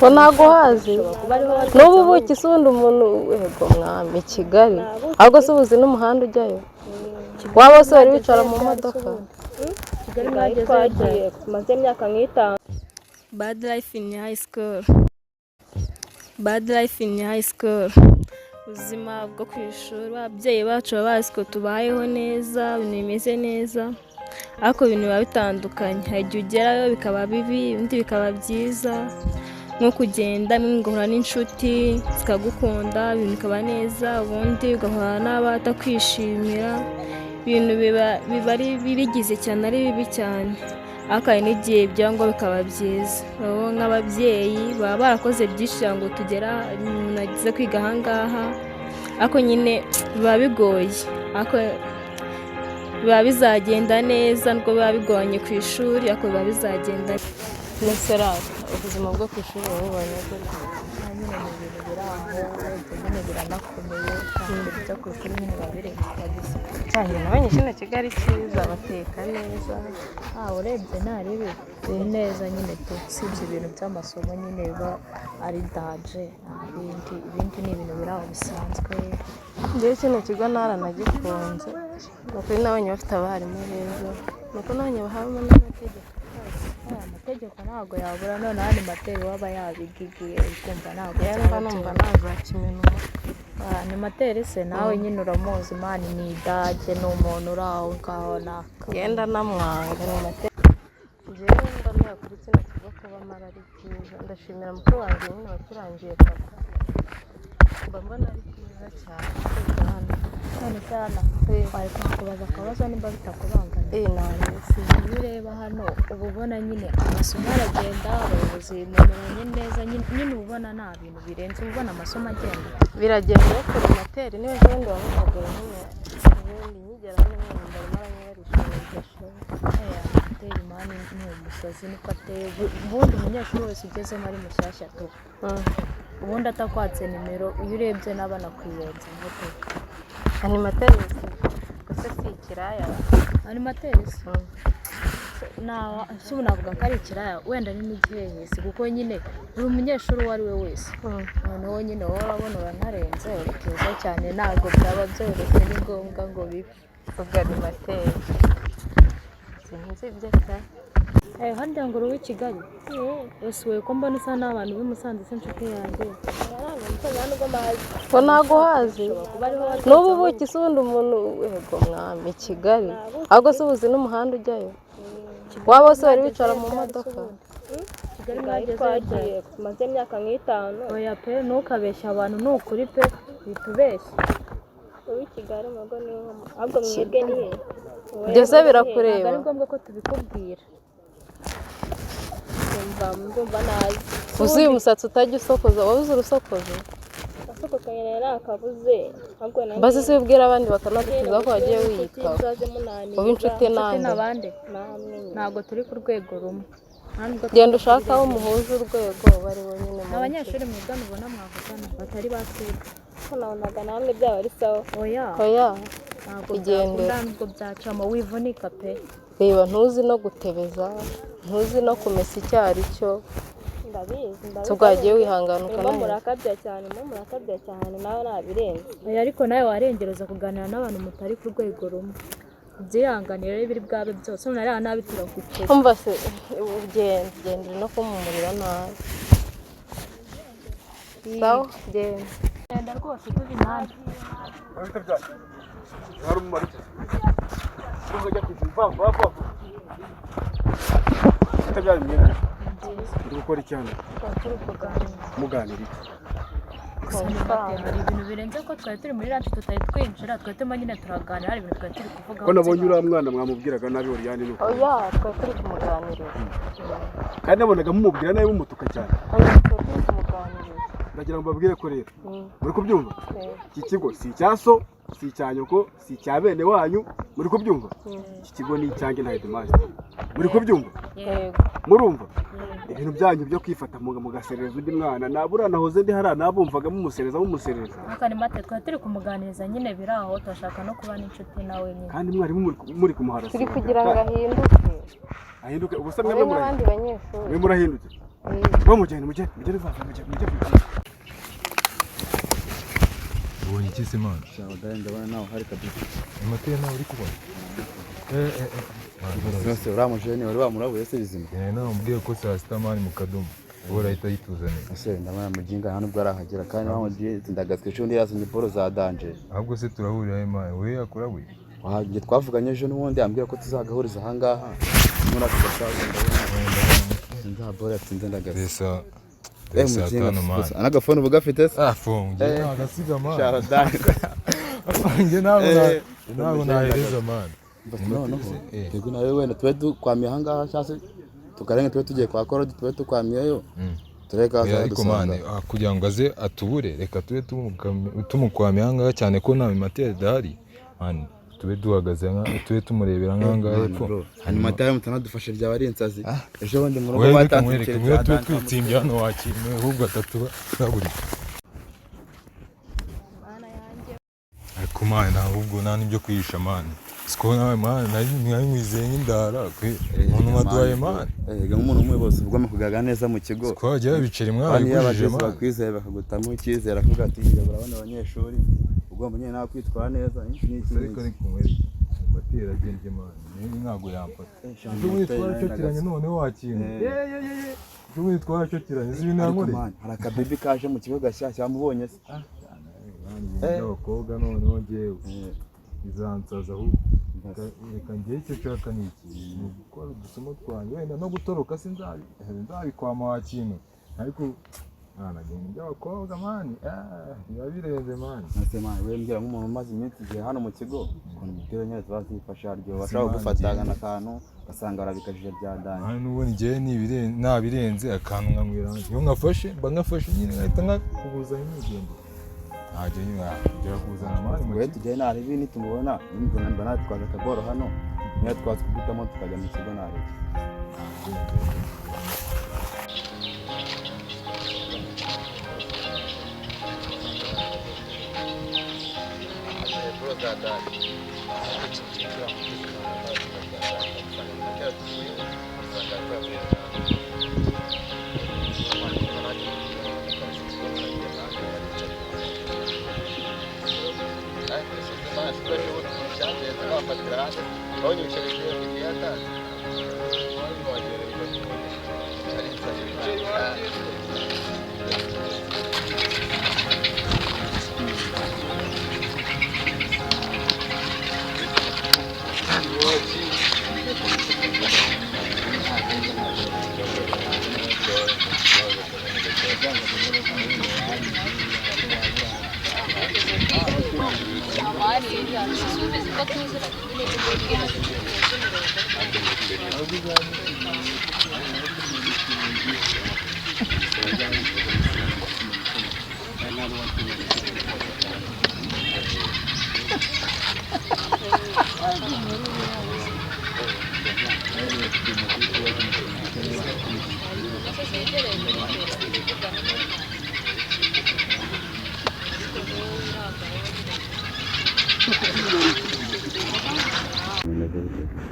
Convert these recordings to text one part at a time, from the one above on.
Ko ntago uhazi. N'ubu buki se ubundi umuntu, yego mwami, Kigali ahubwo se ubuzi n'umuhanda ujyayo? Waba wose wari wicara mu modoka? Kigali twagiye tumaze imyaka nk'itanu. Bad life in high school. Bad life in high school. Ubuzima bwo ku ishuri, ababyeyi bacu baba bazi ko tubayeho neza, ibintu bimeze neza, ariko ibintu biba bitandukanye. Hari igihe ugerayo bikaba bibi, ibindi bikaba byiza, nko kugenda mugahura n'inshuti zikagukunda, ibintu bikaba neza, ubundi ugahura n'abatakwishimira, ibintu biba ari bigize cyane, ari bibi cyane, ariko hari n'igihe byangwa bikaba byiza. Urabona nk'ababyeyi baba barakoze byinshi kugira ngo tugere umuntu ageze kwiga aha ngaha, ariko nyine biba bigoye, ariko biba bizagenda neza nubwo biba bigoranye ku ishuri, ariko biba bizagenda. Neserata, ubuzima bwo ku ishuri wabubonye gute? Nyine ni ibintu biri aho, urebye nyine biranakomeye cyane. Ibintu byo ku ishuri nyine biba birenze kabisa. Cyane, nabonye kino kigo ari cyiza, bateka neza. Ah, urebye nta ribi, ni neza nyine tu, usibye ibintu by'amasomo nyine biba ari danger, nta bindi. Ibindi ni ibintu biri aho bisanzwe. Njyewe kino kigo naranagikunze, ni ukuri. Nabonye bafite abarimu beza, ni uko nabonye bahabamo n'amategeko. Aya amategeko ntabwo yabura. Noneho animateur waba yabigigiye, ukumva ntabwo Rero byaba mba numva byoroshye. nazakimena umutwe. Ah, animateur se nawe nyine uramuzi man, ni idage, ni umuntu uri aho ngaho naka. Ngenda namwanga ni materi. Njyewe mba ntuye kuri kino kigo, kuba mara ari byiza. Ndashimira mukuru wanjye nyine wakirangiye papa, mba mbona ari byiza cyane kwiga hano. None se hano wari kubaza akabazo nimba bitakubangamiye? Iyi ntabwo. Iyo ureba hano uba ubona nyine amasomo aragenda, abayobozi mumeranye neza nyine, nyine uba ubona nta bintu birenze, uba ubona amasomo agenda. Biragenda, ariko animateur niwe ejo bundi wamuhamagaye nyine, ubundi nkigera hano nyine arimo aranyerisha iryo. Animateur man ni umusazi, niko ateye. Ubundi umunyeshuri wese ugezemo ari mushyashya tu, ubundi atakwatse nimero, iyo urebye n'abanakwiyenzaho pe. Animateur gusa si ikiraya? Animateur se si ubu navuga ko ari ikiraya, wenda ni n'igihehesi, kuko nyine buri munyeshuri uwo ari we wese, noneho nyine wowe urabona uranarenze, uri keza cyane, ntabwo byaba byoroshye, ni ngombwa ngo bibe. Ubwo animateur sinzi ibyo pe. Eh, harya ngo uri uw'i Kigali? Ese wowe ko mbona usa n'abantu b'i Musanze se, inshuti yanjye? Ko ntago uhazi. N'ubu buki se ubundi umuntu, yego mwami, Kigali ahubwo se ubuzi n'umuhanda ujyayo? Waba wose wari wicara mu modoka? Kigali twagiye tumaze imyaka nk'itanu. Oya pe, ntukabeshye abantu, ni ukuri pe, uhita ubeshya. Uw'i Kigali mu rugo ni ahubwo mwebwe ni he? Ibyo se Ntabwo birakureba? ari ngombwa ko tubikubwira. Ndumva ndumva nazi. Uzi uyu musatsi utajya usokoza, wabuze urusokozo? Asokoka nyine nakabuze, ahubwo nanjye. Mbaze se, ubwira abandi bakanagutuza ko wagiye wiyitaho, uba inshuti Inshuti nande? n'abandi. Namwe nyine. Ntabwo turi ku rwego rumwe. Nta nubwo Genda ushake aho muhuje urwego bari bonyine mu Abanyeshuri mwigana ubona mwavugana batari batwebwe. Ko nabonaga namwe byaba ari sawa. Oya. Oya. Ntabwo Igendere. byakunda, nubwo byacamo, wivunika pe. Reba, ntuzi no gutebeza, ntuzi no kumesa icyo ari cyo. Ndabizi, ndabizi. Twagiye wihangana Murimo ukanaheza. Murakabya cyane, murimo murakabya cyane, nawe nabirenze. Oya, ariko nawe warengereza kuganira n'abantu mutari ku rwego rumwe. Ubyihanganire rero, ibiri bwabe byose, none ariya nabi turaguceka. Umva se, ugenda genda, uri no kumumurira nabi. Sawa, genda. Genda rwose, tuve impande. Hari umumaro ki? Urumva ajya ku ishuri vuba vuba vuba. Utabyara imyenda. Uri gukora iki hano? Muganira iki? Gusa hari ibintu birenze ko twari turi muri lunch tutari twinjira, twari turimo nyine turaganira, hari ibintu twari turi kuvugaho. Ko nabonye uriya mwana mwamubwiraga nabi, Oriane, nuko. Oya, twari turi kumuganiriza. Kandi nabonaga mumubwira nabi, mumutuka cyane. Oya, twari turi kumuganiriza. Ndagira ngo mbabwire ko rero muri kubyumva, iki kigo si icya so, si icya nyoko, si icya bene wanyu, muri kubyumva? Iki kigo ni icyanjye na headmaster. Muri kubyumva? Yego. Murumva ibintu byanyu byo kwifata mugaserereza undi mwana, nabura nahoze ndi hariya nabumvaga mumusereza mumusereza. Animateur twari turi kumuganiriza nyine, biri aho, turashaka no kuba n'inshuti nawe nyine. Kandi mwarimu muri kumuharasa. Turi kugira ngo ahinduke. Ahinduke ubusa? Abe Mwebwe n'abandi murahindutse? banyeshuri. Mwe murahindutse? Mwe mugende, mugende, mugende vuba, mugende, mugende. Ubonye iki se, man? Ndabona nawe hari kabisa. Amateye nawe uri kubona. Yose uriya mujene wari wamurabuye se bizima? Nari namubwiye ko saa sita, man, mu kadomo ubu arahita yituzanira. Ese ndabona muginga nta nubwo arahagera, kandi nawe ndagatswe ejo bundi yazanye boro za danger. Ahubwo se turahurira he, man? We yakurabuye? Njye twavuganye ejo n'ubundi, ambwira ko tuzagahuriza ahangaha muri ako gasaza. Ndabona nza boro yatsinze ndagatswe. Desa. Eh, Saa muginga tanu, man. gusa anagafone uba gafite se? Ah, funge nagasiga, man. Shara danger. Njye ntabwo ntabwo Ndamujene. nahereza, man. Noneho twebwe nawe wenda tube dukwamiye ahangaha, cyangwa se tukarenga tube tugiye kwa Korodi, tube tukwamiyeyo, turebe ko Oya, ariko man, azadusanga. kugira ngo aze atubure, reka tube tumukwamiye ahangaha, cyane ko nta mimateri idahari, man. Tube duhagaze tube tumurebera nk'ahangaha hepfo. Hanyuma tayo mutanadufashe byaba ari insazi. Ejo bundi mu rugo Wowe reka batanze nkwereke ibiceri mwe bya tube danger. twitsimbye hano wakimwe, ahubwo atatuba baburi. Ariko man, ahubwo nta n'ibyo kwihisha, man. Siko nawe, man, nari nkwizeye nk'indara umuntu waduhaye, man. Ega nk'umuntu w'umuyobozi uba ugomba kugaragara neza mu kigo. Siko wajyayo ibiceri Kandi iyo mwarabigujije, abagezi man. bakwizeye bakagutamo icyizere, akavuga ati yobora bano banyeshuri, ugomba nyine nawe kwitwara neza iki n'iki Ariko n'iki. ariko nkwereke matera agende, man, niba ntabwo yamfata. Ejo bundi twaracokiranye, noneho wakintu. Ejo bundi twaracokiranye, si ibintu Ariko yankoreye. man, hari akabibi kaje mu kigo gashyashya, wamubonye se? By'abakobwa noneho njyewe bizansaza ahubwo. Reka njyewe icyo nshaka ni iki: ni ugukora udusomo twanjye, wenda no gutoroka sinzabikwama wa kintu, ariko mwana, ibintu by'abakobwa, man, biba birenze, man. Ese man, we mbwira nk'umuntu umaze iminsi igihe hano mu kigo ukuntu imipira nyine ziba zifashe, haryo bashobora man, kugufata akantu ugasanga barabikajije bya danger. Hano n'ubundi njyewe nabirenze akantu nkanywera, iyo nkafashe mba nkafashe nyine, nkahita nkakubuza nkigendera, ntajya nyine ngera kuzana, man, mu We kigo. tujyayo naribi, nitumubona nimba mba natwaje akaboro hano, niyo twazikubitamo tukajya mu kigo naribi.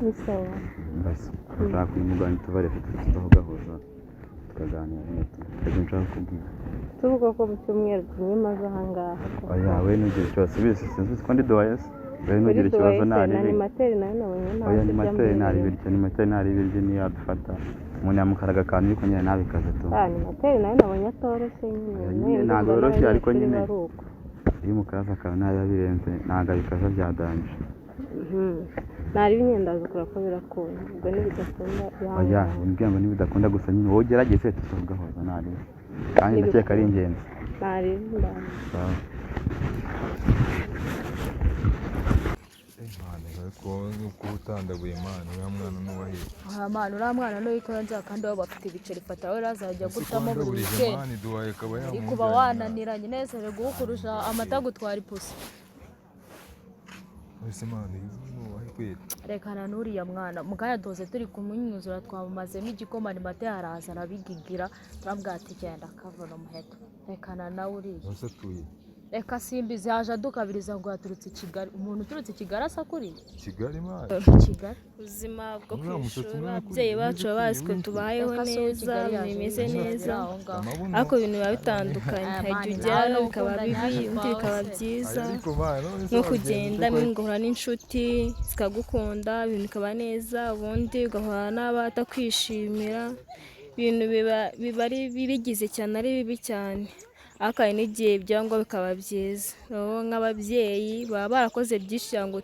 Ni sawa. Mbese nshaka kumugana tubare tugahuza tukaganira nyine tu ibyo nshaka kubwira. Tuvuga ko mu cyumweru kimwe maze ahangaha. Oya, we ntugire ikibazo, bisi sinzi ko ndi duwaye se, we ntugire ikibazo na naribi. Animateri nawe nabonye ntazi. Oya, animateri ntaribiryo, animateri ntaribiryo, niyo yadufata umuntu yamukaraga akantu, ariko nyine ntabikaze tu. Animateri nawe nabonye atoroshye nyine. Oya, nyine ntabwo yoroshye, ariko nyine ari uko. Iyo umukaraza akantu ntayo birenze, ntabwo abikaza bya danger. Nari imyenda kura ko birakunda, ubwo ntibidakunda. Oya, mbwira ngo nibidakunda gusa nyine wowe ugerageze tuzavugahoza naribi, kandi ndakeka ari ingenzi. Nari Sawa. Man, ariko nuko utandaguye, man, uriya mwana nubahiye. Aha man, uriya mwana n'uwikora nzara, kandi baba bafite ibiceri, fata we azajya agutamo buri Wandaburije, weekend. man, duhaye akaba Ariko uba yamujyanye. wananiranye neza gukurusha amata gutwara ipusi. Ese man, nubahe kweli? Rekana n'uriya mwana, mu kanya duhoze turi kumunyuzura, twamumazemo igikoma, animate araza arabigigira, turabwira ati genda kavuna umuheto. Rekana nawe uriya. Nose atuye Reka simbizi, yaje adukabiriza ngo yaturutse i Kigali. Umuntu uturutse i Kigali asa kuriya? Kigali man. Kigali. Ubuzima bwo ku Uriya musatsi ishuri, ungana ababyeyi kuriya, bacu baba bazi ko umeze tubayeho Reka si uw'i neza, Kigali yaje bimeze yigira neza, aho ngaho. Amabuno. Ariko ibintu biba bitandukanye. Aya Hari igihe mani, ugerayo nawe bikaba ukunda bibi, nyaje ubundi kwawe bikaba se. byiza. Ariko man, none se Nko wabigenza kugenda ute ko ugahura n'inshuti zikagukunda, ibintu bikaba neza, ubundi ugahura n'abatakwishimira, ibintu biba ari bigize cyane, ari bibi cyane, ariko hari n'igihe byangwa bikaba byiza. Rero nk'ababyeyi baba barakoze byinshi kugira ngo